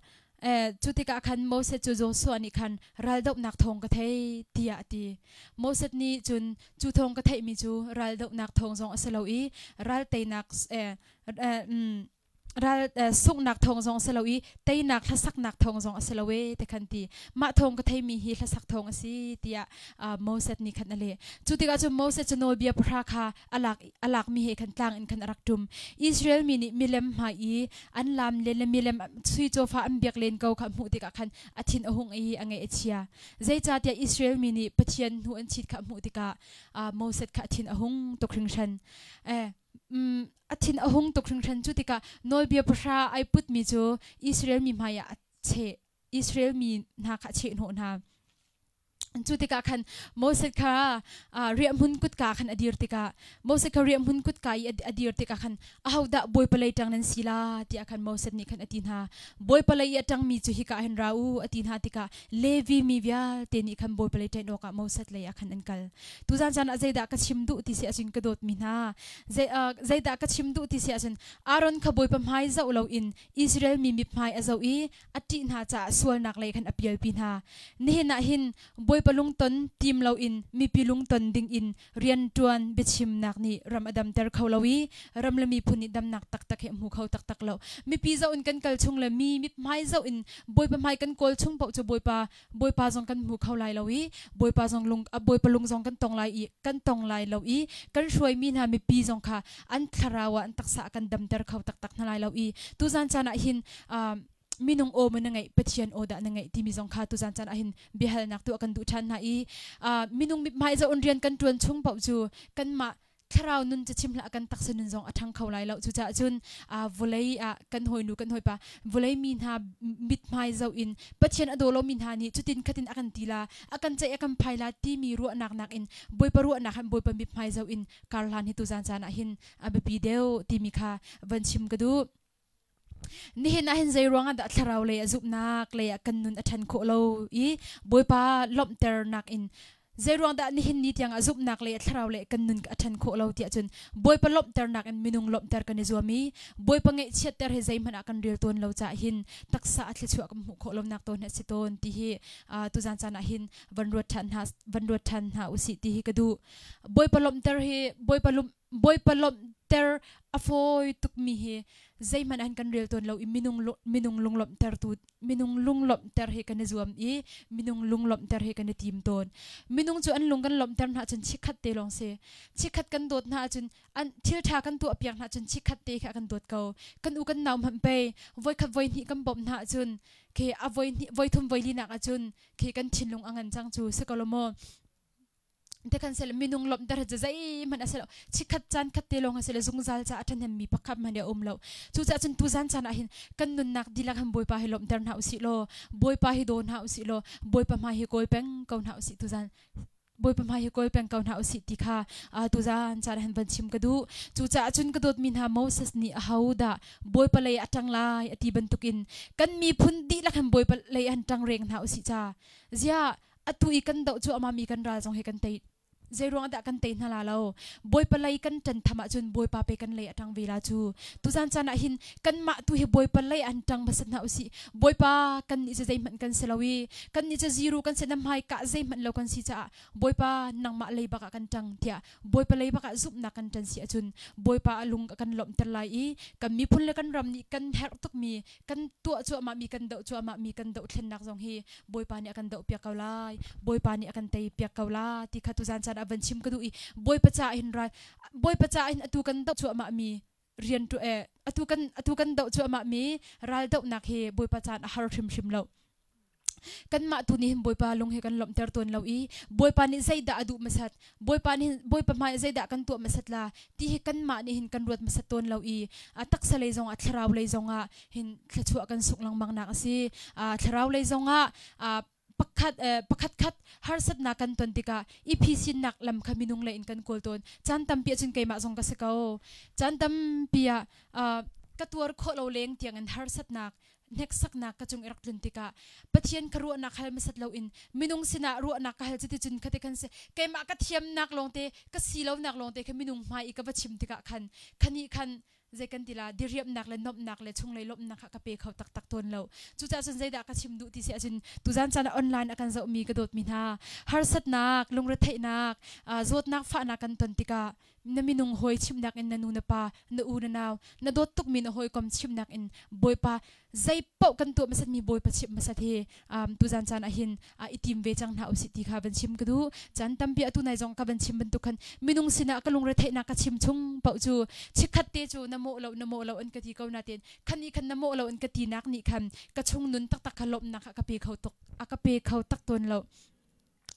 cu tikah khan Moses cu Joshua nih khan raldohnak thawng ka thei tiah a ti. Moses nih cun cu thawng ka theihmi cu raldohnak thawng zong a si lo i ral teinak ral sunghnak thawng zong a si lo i teinak hlasaknak thawng zong a si lo e ti khan ti. Mah thawng ka theimi hi hlasak thawng a si tiah Moses nih khan a leh. Cu tikah cun Moses cu nawlbia pahra kha a a lakmi he khan tlang in khan a rak ṭum. Israel mi nih milem hmai i an laam len le milem sui cawfa an biak len ko kha a hmuh tikah khan a thin a hung i a ngaih a chia. Zeicahtiah Israel mi nih Pathian hnu an chit kha a hmuh tikah Moses kha a thin a hung tuk hringhran. A thin a hung tuk hringhran cu tikah nawlbia pahra ai putmi cu Israel mi hmaiah a cheh Israel mi hna kha a chehhnawh hna. Cu tikah khan Moses kha riahhmun kutka khan a dir tikah Moses kha riahhmun kutka i a dir tikah khan ahodah Bawipa lei ṭang nan si la tiah khan Moses nih khan a ti hna. Bawipa lei i a ṭangmi cu hika ah hin ra u a ti hna tikah Levi mi vialte nih khan Bawipa lei ṭanh awkah Moses lei ah khan an kal. Tuzan caan ah zeidah ka chim duh ti si ahcun ka dawtmi hna zeidah ka chim duh ti si ahcun Aaron kha Bawipa hmai zoh loin Israel mi mithmai a zoh i a ṭih hna caah sualnak lei khan a pialpi hna. Nihin ah hin Bawipa lungton tim loin mipi lungton dingin rianṭuan biachimnak nih ram a damter kho lo i ram le miphun nih damnak taktak hi a hmu kho taktak lo. Mipi zoh in kan kal chung le mi mithmai zoh in Bawipa hmai kan kawl chung paoh cu Bawipa Bawipa zong kan hmu kho lai lo i Bawipa zong lung Bawipa lung zong kan tong lai i kan tong lai lo i kan hruaimi hna mipi zong kha an thlarau ah an taksa ah kan damter kho taktak hna lai lo i tuzan caan ah hin minung aw maw na ngeih Pathian aw dah na ngeih timi zong kha tuzan caan ah hin biahalnak tuah kan duh ṭhan hna i minung mithmai zoh in rian kan ṭuan chung paoh cu kanmah thlarau nun cu chim hlah kan taksa nun zong a ṭhang kho lai lo cucaah cun vawlei ah kan hawinu kan hawipa vawlei mi hna mithmai zoh in Pathian a daw lomi hna nih cutin khatin a kan ti la a kan ceih a kan phai la timi ruahnak nakin Bawipa ruahnak han Bawipa mithmai zoh in karhlan hi tuzan caan ah hin a biapi deuh timi kha van chim ka duh. Nihin ah hin zei ruangah dah thlarau lei ah zumhnak lei ah kan nun a ṭhan khawh lo i Bawipa lawmhternak in zei ruang dah nihin ni tiang ah zumhnak lei ah thlarau lei kan nun a ṭhan khawh lo tiah cun Bawipa lawmhternak in minung lawmhter kan i zuam i Bawipa ngaihchiatter hi zeihmanh ah kan rel tawn lo caah hin taksa a thluachuah kan hmuh khawh lonak tawn hi a si tawn ti hi tuzan caan ah hin van ruat ṭhan hna van ruat ṭhan hna usih ti hi ka duh. Bawipa lawmhter hi Bawipa Bawipa lawmhter a fawi tukmi hi zeihmanh an kan rel tawn lo i minung minung lunglawmhtertu minung lunglawmhter hi kan i zuam i minung lunglawmhter hi kan i tim tawn. Minung cu an lung kan lawmhter hna ahcun chikkhat te lawng si. Chikkhat kan dawt hna ahcun an thil ṭha kan tuah piak hna ahcun chikkhat te kha kan dawt ko. Kan u kan nau hmanh pei voikhat voihnih kan bawmh hna ahcun khi a voihnih voithum voili nak ahcun khi kan thinlung a ngan cang cu si ko lo maw? Te kan sel minung lawmhter hi zeihmanh a si lo. Chikkhat caan khat te lawng a si le zungzal ca a ṭhahnemmi pakhat hmanh a um lo. Cucaah cun tuzan caan ah hin kan nunnak dihlak hin Bawipa hi lawmhter hna usih law, Bawipa hi daw hna usih law, Bawipa hmai hi kawl peng ko hna usih tuzan Bawipa hmai hi kawl peng ko hna usih ti kha tuzan caan ah hin van chim ka duh. Cucaah cun ka dawtmi hna Moses nih ahodah Bawipa lei a ṭang lai a ti bantukin kan miphun dihlak hin Bawipa lei han ṭang reng hna usih ca. Ziah atu i kan doh cuahmah mi kan ral zong hi kan tei zeiruang dah kan tei hna la lo? Bawipa lei kan ṭan tham ahcun Bawipa pe kan lei a ṭang ve la cu. Tuzan caan ah hin kanmah tu hi Bawipa lei an ṭang hmasat hna usih. Bawipa, kan nih cu zeihmanh kan si lo i kan nih cu zero kan si, na hmai kah zeihmanh lo kan si caah Bawipa, nangmah lei bak ah kan ṭang tiah Bawipa lei bak ah zumhnak kan ṭan si ahcun Bawipa a lung a kan lawmhter lai i kan miphun le kan ram nih kan herh tukmi kan tuah cuahmah mi, kan doh cuahmah mi kan dohthlennak zong hi Bawipa nih a kan doh piak ko lai, Bawipa nih a kan tei piak ko la ti kha tuzan caan ah van chim ka duh i Bawipa caah hin ral Bawipa caah hin atu kan doh cuahmah mi rian tu eh atu kan doh cuahmah mi ral dohnak hi Bawipa caan a har hrimhrim lo. Kanmah tu nih hin Bawipa lung hi kan lawmhter tawn lo i Bawipa nih zeidah a duh hmasat, Bawipa nih Bawipa hmai zeidah kan tuah hmasat la ti hi kanmah nih hin kan ruat hmasat tawn lo i a taksa lei zongah, thlarau lei zongah hin thluachuah kan sungh lengmang nak a si. Thlarau lei zongah pakhat pakhat khat harsatnak kan ton tikah i phisinnak lam kha minung lei in kan kawl tawn. Caan tampi ahcun keimah zong ka si ko. Caan tampi ah ka tuar khawh lo leng tiangin harsatnak, hneksaknak ka cung i rak tlun tikah Pathian ka ruahnak hal hmasat loin minung sinah ruahnak ka hal. Cuticun khate khan si, keimah ka thiamnak lawngte, ka si lonak lawngte kha minung hmai i ka va chim tikah khan khani khan zei kan ti la, diriamnak le nuamhnak le chunglei lawmhnak kha ka pe kho taktak tawn lo. Cucaah cun zeidah ka chim duh ti si ahcun, tuzan caan ah online a kan zohmi ka dawtmi hna, harsatnak, lungretheihnak, zawtnak, fahnak kan ton tikah na minung hawi chimnak in, na nu na pa, na u na nau, na dawt tukmi na hawikom chimnak in Bawipa zei paoh kan tuah hmasatmi Bawipa chimh hmasat hi tuzan caan ah hin i tim ve cang hna usih ti kha van chim ka duh. Caan tampi atu nai zong ka van chim bantuk khan minung sinah ka lungre theihnak ka chim chung paoh cu chikkhat te cu na mawh lo, na mawh lo an ka ti ko nain khan nih khan na mawh lo an ka tinak nih khan ka chung nun taktak kha lawmhnak a ka pe kho tuk a ka pe kho tak tawn lo,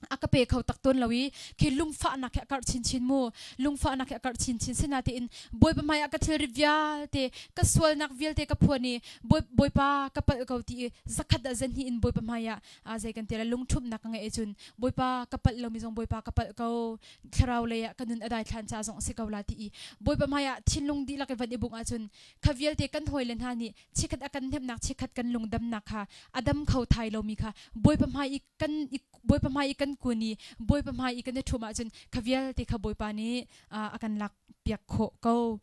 a ka pe kho tak tawn lo i khi lungfahnak he a karh chinchin mu, lungfahnak he a karh chinchin. Sinatein Bawipa hmai ah ka thilri vialte, ka sualnak vialte ka phuan i Bawipa, ka palh ko ti i zakhat ah zanhnih in Bawipa hmai ah zei kan ti la, lungṭhumhnak ka ngeih cun Bawipa, ka palh lomi zong Bawipa, ka palh ko, thlarau lei ah ka nun a dai thlan ca zong a si ko la ti i Bawipa hmai ah thinlung dihlak i van i bungh ahcun kha vialte kan hawile hna nih chikkhat a kan hnemhnak, chikkhat kan lungdamnak kha a dam kho thai lomi kha Bawipa hmai i kan Bawipa hmai i kan kun i Bawipa hmai i kan i ṭhum ahcun kha vialte kha Bawipa nih a kan lak piak khawh ko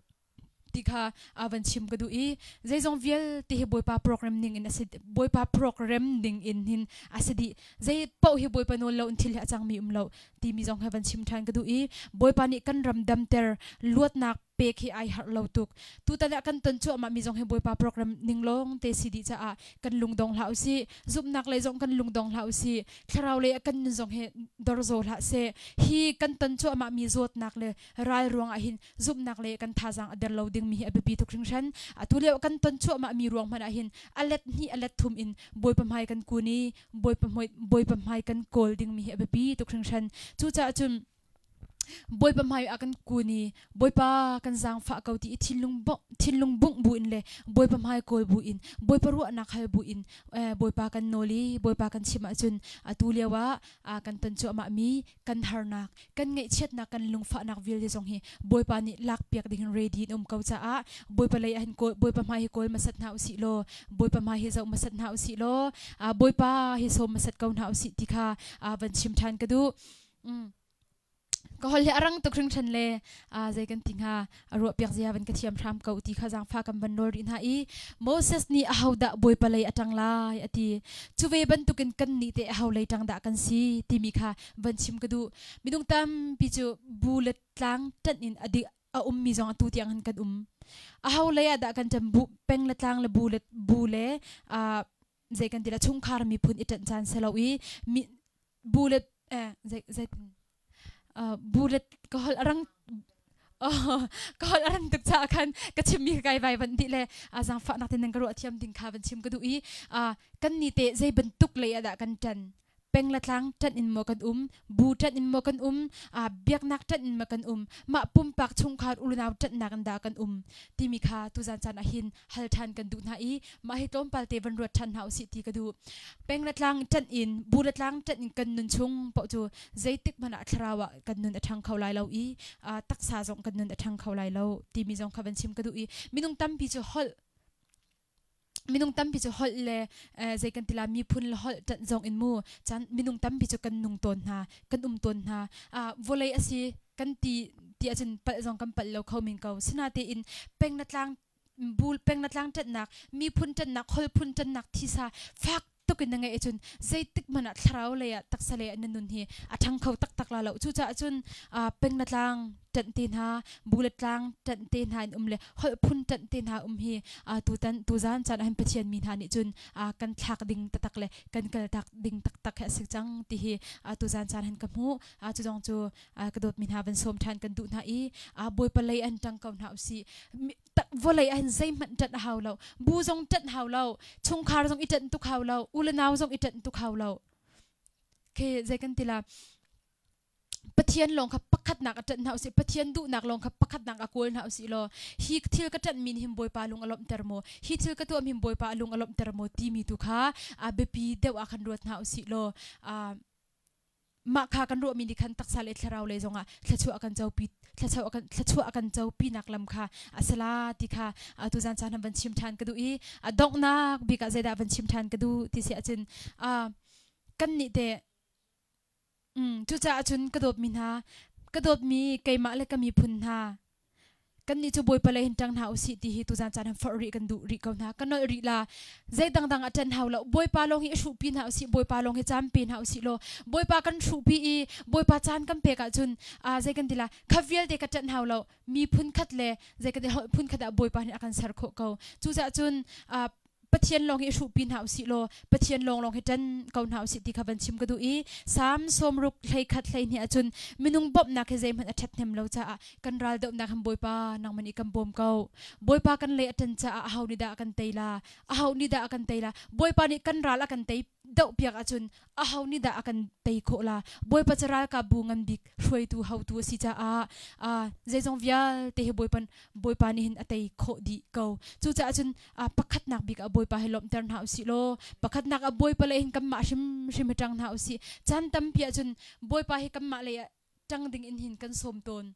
ti kha van chim ka duh i zeizong vialte hi Bawipa program ning in a si, Bawipa program ning in hin a si dih. Zei paoh hi Bawipa nawl lo in thil hi a cangmi um lo timi zong hi van chim ṭhan ka duh i Bawipa nih kan ram damter, luatnak pek hi ai harh lo tuk. Tutan ah kan ton cuahmah mi zong hi Bawipa program ning lawng te si dih caah kan lungdong hlah usih. Zumhnak lei zong kan lungdong hlah usih. Thlarau lei ah kan nun zong hi dorzaw hlah seh. Hi kan ton cuahmah mi zawtnak le ral ruang ah hin zumhnak lei kan thazaang a der lo ding mi hi a biapi tuk hringhran. Atu lio kan ton cuahmah mi ruang hmanh ah hin a let hnih a let thum in Bawipa hmai kan kun i Bawipa hmai kan kawl ding mi hi a biapi tuk hringhran. Cucaah cun Bawipa hmai ah kan kun i Bawipa, kan zaangfah ko ti i thinlung thinlung bungh bu in le Bawipa hmai kawl bu in, Bawipa ruahnak hal bu in Bawipa kan nawl i Bawipa kan chim ahcun atu lio ah kan ton cuahmah mi kan harnak, kan ngaihchiatnak, kan lungfahnak vialte zong hi Bawipa nih lakpiak ding in ready in um ko caah Bawipa lei ah hin kawl, Bawipa hmai hi kawl hmasat hna usih law, Bawipa hmai hi zoh hmasat hna usih law, Bawipa hi sawm hmasat ko hna usih ti kha van chim ṭhan ka duh. Ka holh hi a rang tuk hringhran le zei kan ti hnga, a ruah piak zia van ka thiam hram ko ti kha zaangfa kan van nawl rih hna i Moses nih ahodah Bawipa lei a ṭang lai a ti. Cu ve bantukin kan nih teh aho lei ṭang dah kan si timi kha van chim ka duh. Minung tampi cu bu le tlang ṭanh in a a ummi zong atu tiang hin kan um. Aho lei ah dah kan ṭan? Bu peng le tlang le bu le bu le zei kan ti la, chungkhar miphun i ṭanh caan si lo i mi bu le zei zei bu le ka holh a rang, ka holh a ran tuk caah khan ka chimmi ka kai vai van dih le zaangfahnak ten nan ka ruah thiam ding kha van chim ka duh i kan ni te zei bantuk lei ah dah kan ṭan? Peng le tlang ṭanh in maw kan um, bu ṭanh in maw kan um, biaknak ṭanh in maw kan um, mah pumpak chungkhar unau ṭanhnak in dah kan um timi kha tuzan caan ah hin hal ṭhan kan duh hna i mah hi tlawmpal te van ruat ṭhan hna usih ti ka duh. Peng le tlang ṭanh in, bu le tlang ṭanh in kan nun chung paoh cu zeitik hmanh ah thlarau ah kan nun a ṭhang kho lai lo i taksa zong kan nun a ṭhang kho lai lo timi zong kha van chim ka duh i minung tampi cu holh minung tampi cu holh le zei kan ti la miphun le holh ṭanh zong in mu chan minung tampi cu kan nung tawn hna kan um tawn hna vawlei a si kan ti ti ahcun palh zong kan palh lo kho min ko sinatein peng na tlang bul peng na tlang ṭanhnak miphun ṭanhnak holh phun ṭanhnak thisa fak tuk in na ngeih ahcun zeitik hmanh ah thlarau lei ah taksa lei ah na nun hi a ṭhang kho taktak la lo. Cucaah cun peng na tlang ṭanh te hna, bu le tlang ṭanh te hna in um le holh phun ṭanh te hna um hi tutan tuzan caan ahhin Pathian mi hna nih cun kan thlak ding taktak le kan kaltak ding taktak hi a si cang ti hi tuzan caan hin ka hmuh. Cu zong cu ka dawtmi hna van sawm ṭhan kan duh hna i Bawipa lei an ṭang ko hna usih. Vawlei ah hin zeihmanh ṭanh a hau lo. Bu zong ṭanh hau lo. Chungkhar zong i ṭanh tuk hau lo. U le nau zong i ṭanh tuk hau lo. Khi zei kan ti la Pathian lawng kha pakhatnak a ṭanh hna usih. Pathian duhnak lawng kha pakhatnak a kawl hna usih law hi thil ka ṭanhmi nih hin Bawipa lung a lawmhter maw? Hi thil ka tuahmi hin Bawipa a lung a lawmhter maw? Timi tu kha a biapi deuh ah khan ruat hna usih law mah kha kan ruahmi nih khan taksa le thlarau lei zongah thluachuah kan copi thluachuah kan thluachuah kan copi nak lam kha a sala ti kha tuzan caan han van chim than ka duh i a donghnak bik ah zeidah van chim than ka duh ti si ahcun kan nih te cucaah cun ka dawtmi hna ka dawtmi keimah le ka miphun hna Kannih cu Bawipa lei hin ṭang hna usih ti hi tuzan caan hin forh rih kan duh rih ko hna. Ka nolh rih la. Zei dangdang a ṭan hau lo. Bawipa lawng hi i hruhpi hna usih. Bawipa lawng hi caan pe hna usih law Bawipa kan hruhpi i Bawipa caan kan pek ahcun zei kan ti la kha vialte ka ṭanh hau lo. Mi phun khat le zei kan ti holh phun khat ah Bawipa nih a kan ser khawh ko. Cucaah cun Pathian lawng hi i hruhpi hna usih law Pathian lawnglawng hi ṭan ko hna usih ti kha van chim ka duh i Salm 60 hleikhat 12 ahcun minung bawmhnak hi zeihmanh a ṭhathnem lo caah kan ral dohnak hin Bawipa nangmah nih kan bawm ko. Bawipa kan lei a ṭan caah aho nih dah a kan tei la? Aho nih dah a kan tei la? Bawipa nih kan ral a kan tei dohpiak ahcun aho nih dah a kan tei khawh la? Bawipa cu ralkap bu ngan bik hruaitu hotu a si caah zeizong vialte hi Bawipa Bawipa nih hin a tei khawh dih ko. Cucaah cun pakhatnak bik ah Bawipa hi lawmhter hna usih law pakhatnak ah Bawipa lei hin kanmah hrimhrim hi ṭang hna usih. Caan tampi ahcun Bawipa hi kanmah lei ah ṭang ding in hin kan sawm tawn.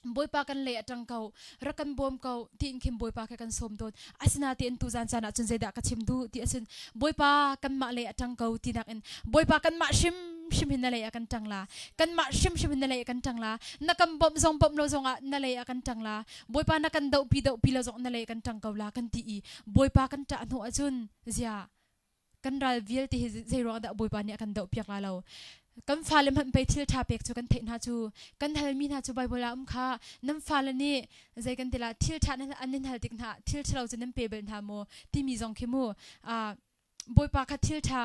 Bawipa kan lei a ṭang ko, rak kan bawm ko tiin khin Bawipa kha kan sawm tawn. Asinain tuzan caan ah cun zeidah ka chim duh ti ahcun Bawipa kanmah lei a ṭang ko tinak in Bawipa kanmah hrimhrim hin na lei ah kan ṭang la. Kanmah hrimhrim hin na lei ah kan ṭang la. Na kan bawmh zong bawmh lo zongah na lei ah kan ṭang la. Bawipa na kan dohpi dohpi lo zong na lei ah kan ṭang ko la kan ti i Bawipa kan ṭah hnawh ahcun zia kan ral vialte hi zeiruang dah Bawipa nih a kan dohpiak la lo. Kan fale hmanh pei thil ṭha pek cu kan theih hna cu kan halmi hna cu Bible ah um kha nan fale nih zei kan ti la thil ṭha an in hal tik hna thil ṭhalo cu nan pe bal hna maw timi zong khi mu Bawipa kha thil ṭha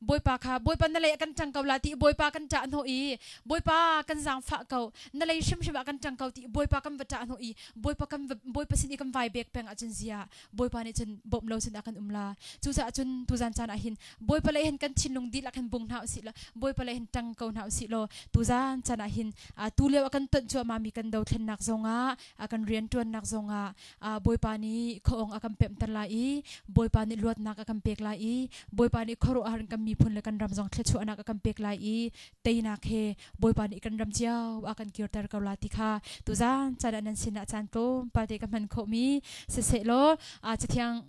Bawipa kha Bawipa na lei ah kan ṭang ko la ti Bawipa kan ṭah hnawh i Bawipa kan zaangfah ko na lei hrimhrim ah kan ṭang ko ti Bawipa kan va ṭah hnawh i Bawipa kan Bawipa sin i kan vai bek peng ahcun zia Bawipa nih cun bawmh lo cun a kan um la. Cucaah cun tuzan caan ah hin Bawipa lei hin kan thinlung dihlak hin bung hna usih law Bawipa lei hin ṭang ko hna usih law tuzan caan ah hin tu lio a kan tonh cuahmah mi kan dothlennak zongah kan rianṭuannak zongah Bawipa nih khuaawng a kan pemhter lai i Bawipa nih luatnak a kan pek lai i Bawipa nih khuaruahhar in kan miphun le kan ram zong thluachuahnak a kan pek lai i teinak he Bawipa nih kan ram cio a kan kirter ko la ti kha tuzan caan ah nan sinah caan tlawmpal te ka hman khawhmi siseh law cathiang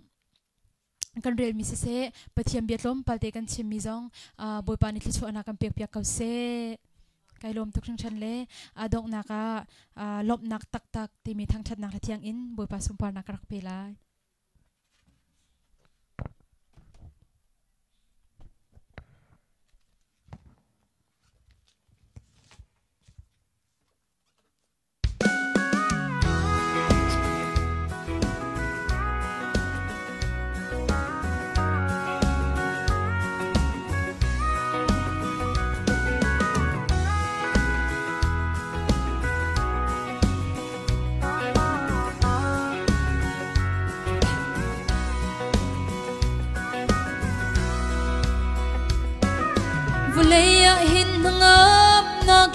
kan relmi siseh Pathian bia tlawmpal te kan chimmi zong Bawipa nih thluachuahnak kan pekpiak ko seh. Kai lawm tuk hringhran le donghnak ah lawmhnak taktak timi thangṭhatnak hla thiang in Bawipa sunparnak ka rak pe lai.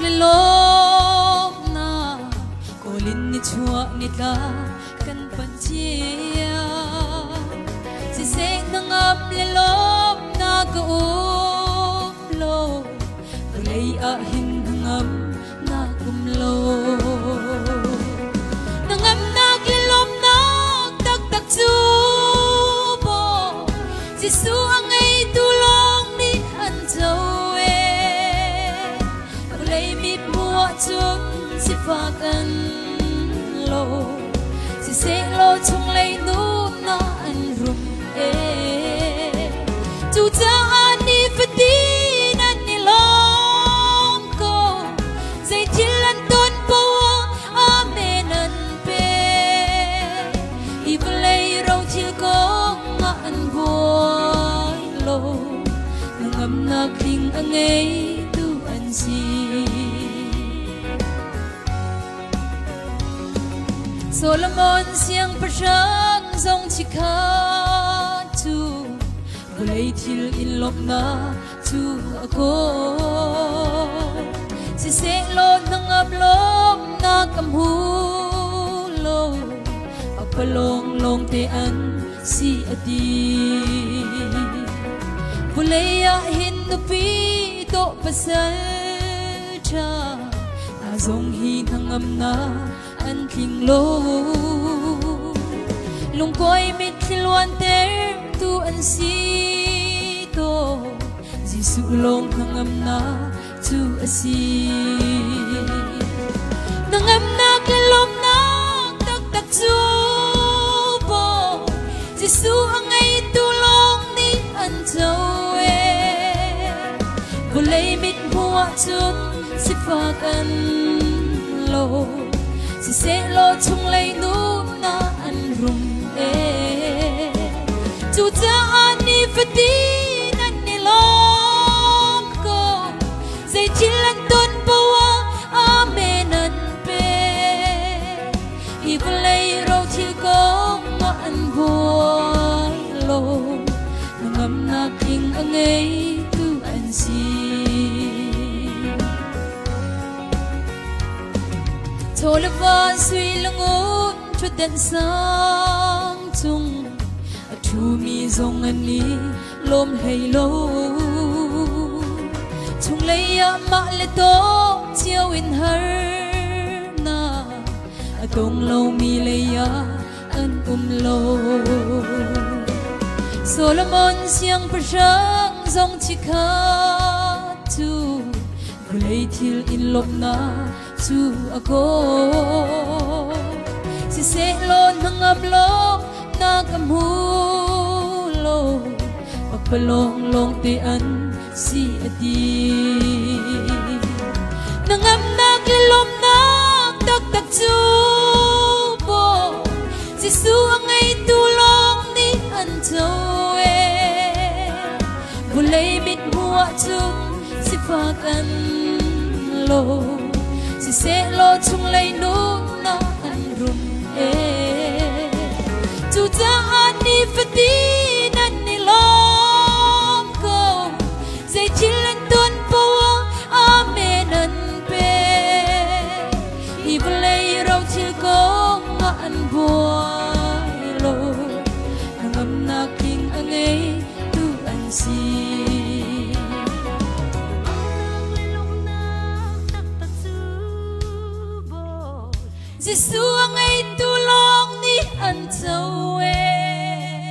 le lawmnak kawlin ni chuah ni tla kan panh cia. Siseh hnangam le lawmnak ka um lo, vawlei ah hin hnangam nak um lo. Hnangamnak le lawmnak taktak cu maw Jesuh a ngeitu lawng nih an co ee. Vawlei mit hmuh ahcun sifak an lo, sisehlaw chunglei nunnak an rum ee. Cucaah nifatin an i lawm ko, zeithil an ton poah amen an pek. Hi vawlei rothil kong ah an buai lo, hnangamnak tling a ngeitu an si. Solomon siangpahrang zong chikkhat cu vawlei thil in lawmhnak cu a kawl. Sisehlaw hnangam lawmhnak a hmu lo, pakpalawng lawngte an si a ti. Vawlei ah hin nupi dawh pasal ṭha hna zong hi hnangamnak an tling lo. Lungkuai mitthli luantertu an si tawn, Jesuh lawng hnangamnak cu a si. Hnangamnak le lawmhnak taktak cu maw Jesuh a ngeitu lawng nih an co ee. Vawlei mit hmuh ahcun sifak an lo, sisehlaw chunglei nunnak an rum ee. Cucaah nifatin an i lawm ko, zeithil an ton poah amen an pek. Hi vawlei rothil kong ah an buai lo, hnangamnak tling a ngeitu an si. Chaw le va sui le ngun ṭhutdenh sang cung a ṭhumi zong an i lawm hlei lo. Chunglei ah mah le tawk cio in harnak a tong lomi lei ah an um lo. Solomon siangpahrang zong chikkhat cu vawlei thil in lawmhnak cu a kawl. Sisehlaw hnangam lawmhnak a hmu lo, pakpalawng lawngte an si a ti. Hnangamnak le lawmhnak taktak cu maw Jesuh a ngeitu lawng nih an co ee. Vawlei mit hmuh ahcun sifak an lo, sisehlaw chunglei nunnak an rum ee. Cucaah nifatin an i lawm ko, zeithil an ton poah amen an pek. Hi vawlei rothil kong ah an buai lo, hnangamnak tling a ngeitu an si. Jesuh a ngeitu lawng nih an co ee.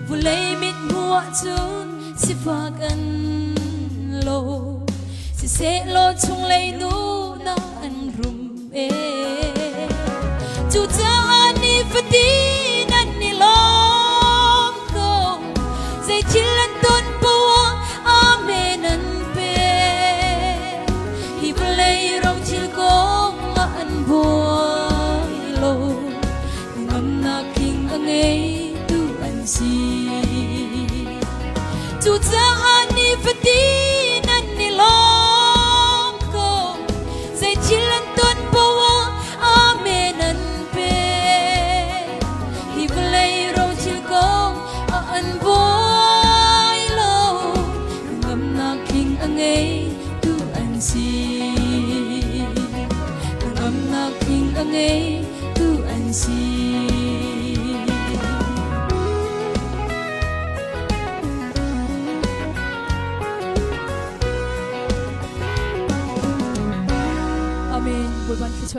Vawlei mit hmuh ahcun sifak an lo, sisehlaw chunglei nunnak an rum ee. Cucaah nifatin an i lawm ko, zeithil an ton poah amen an pek. Hi vawlei rothil kong ah an buai lo, hnangamnak tling a ngeitu an si. Cucaah nifatin an i lawm ko, zeithil an ton poah amen an pek. Hi vawlei rothil kong ah an buai lo, hnangamnak tling a ngeitu an si.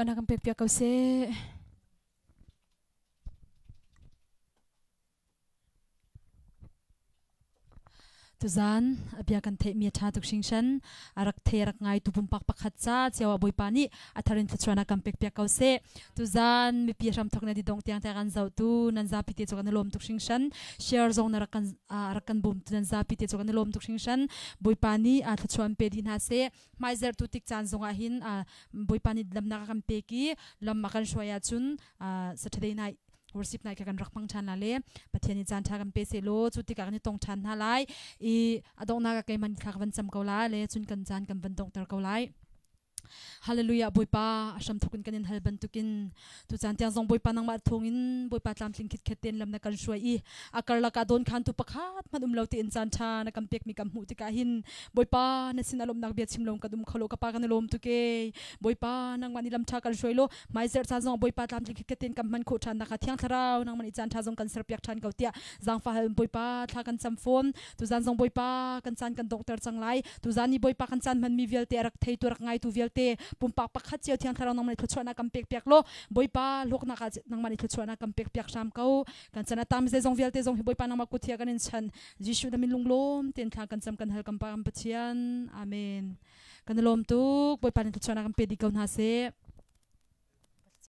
thluachuahnak kan pek piak ko seh. Tuzan a bia kan theihmi a ṭha tuk hringhran. A rak the rak ngai tu pumpak pakhat ca cio ah Bawipa nih a thar in thluachuahnak kan pekpiak ko seh. Tuzan mipi hramthok na didong tiang te kan zohtu nan zapi te cu kan i lawm tuk hringhran. Share zong na rak kan rak kan bawmtu nan zapi te cu kan i lawm tuk hringhran. Bawipa nih a thluachuah an pe dih hna seh. Hmaizerh tu tik caan zong ah hin Bawipa nih lamnak a kan pek i lam a kan hruai ahcun Saturday night worship night kha kan rak hmang ṭhan la le Pathian nih caan ṭha kan pe sehlaw cu tikah kan i tong ṭhan hna lai i a donghnak ah keimah thla ka van cam ko lai le cun kan caan kan van donghter ko lai. Hallelujah Bawipa a hram thuk in kan in hal bantukin tu caan tiang zong Bawipa nangmah thawngin Bawipa tlamtling khitkhet tein lam na kan hruai i a karlak ah dawn khan tu pakhat hmanh um lo tein caan ṭha na kan pekmi kan hmuh tikah hin Bawipa na sin a lawmhnak bia chim lo kan um kho lo ka pa kan i lawm tuk e Bawipa nangmah nih lam ṭha kan hruai law Hmaizarh caan zong Bawipa tlamtling khitkhat tein kan hman khawh ṭhan nakhnga Thiang Thlarau nangmah nih caan ṭha zong kan serpiak ṭhan ko tiah zaangfah hal in Bawipa thla kan cam fawn. Tuzaan zong Bawipa kan caan kan donghter cang lai. Tuzaan i Bawipa kan caan hmanmi vialte a rak theitu a rak ngaitu vialte pumpak pakhat cio Thiang Thlarau nangmah nih thluachuahnak kan pekpiak law Bawipa hlawknak ah nangmah nih thluachuahnak kan pekpiak hram ko. Kan chan a tam zeizong vialte zong hi Bawipa nangmah kut hi kan in chan. Jesuh na min lunglawm tein thla kan cam kan hal kan Pa kan Pathian. Amen. Kan i lawm tuk. Bawipa nih thluachuahnak kan pe dih ko hna seh.